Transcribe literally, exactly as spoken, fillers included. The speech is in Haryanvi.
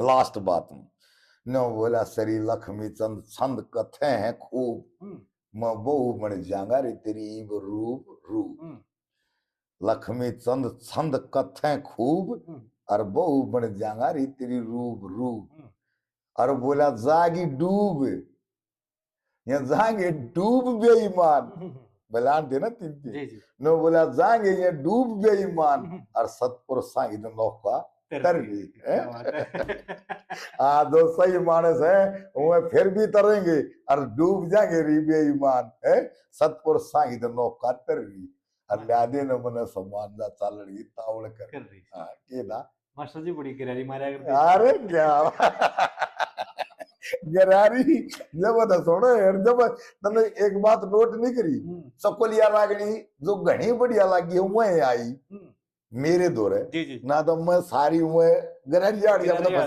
लास्ट बात में। नो बोला, श्री लक्ष्मी चंद छंद कथे हैं खूब, हम्म। मैं बहू बन जाऊंगा रे तेरी रूप रूप। हम्म। लक्ष्मी चंद छंद कथे खूब, हम्म। और बहू बन जाऊंगा रे तेरी रूप रूप। हम्म। और बोला, जागी डूब, ये जाएंगे डूब बेईमान। हम्म। बलान थे ना तीन तीन। जी, जी। नो बोला, जाएंगे ये डूब बेईमान। हम्म। और सतपुरुषां की तो नौका तर भी, हैं? क्या बात है। आ, जो सही मानस है, वो फिर भी तरेंगे और डूब जाएंगे रे बेईमान, हैं? सतपुरुषां की तो नौका तर भी। और ल्या दे न मने सम्मान दा चालण की तावड़ कर। कर रही। हाँ, के ना? मास्टर जी बड़ी गरारी मारया करते। अरे क्या? गरारी, जब तो सुनो यार, जब तन्ने एक बात नोट नहीं करी, हम्म। चकोलिया रागनी जो घणी बढ़िया लागी है, वह आई। हम्म। मेरे दौरे। जी, जी। ना तो मैं सारी उम्र गरारी आड़ गया, गरारी मतलब आड़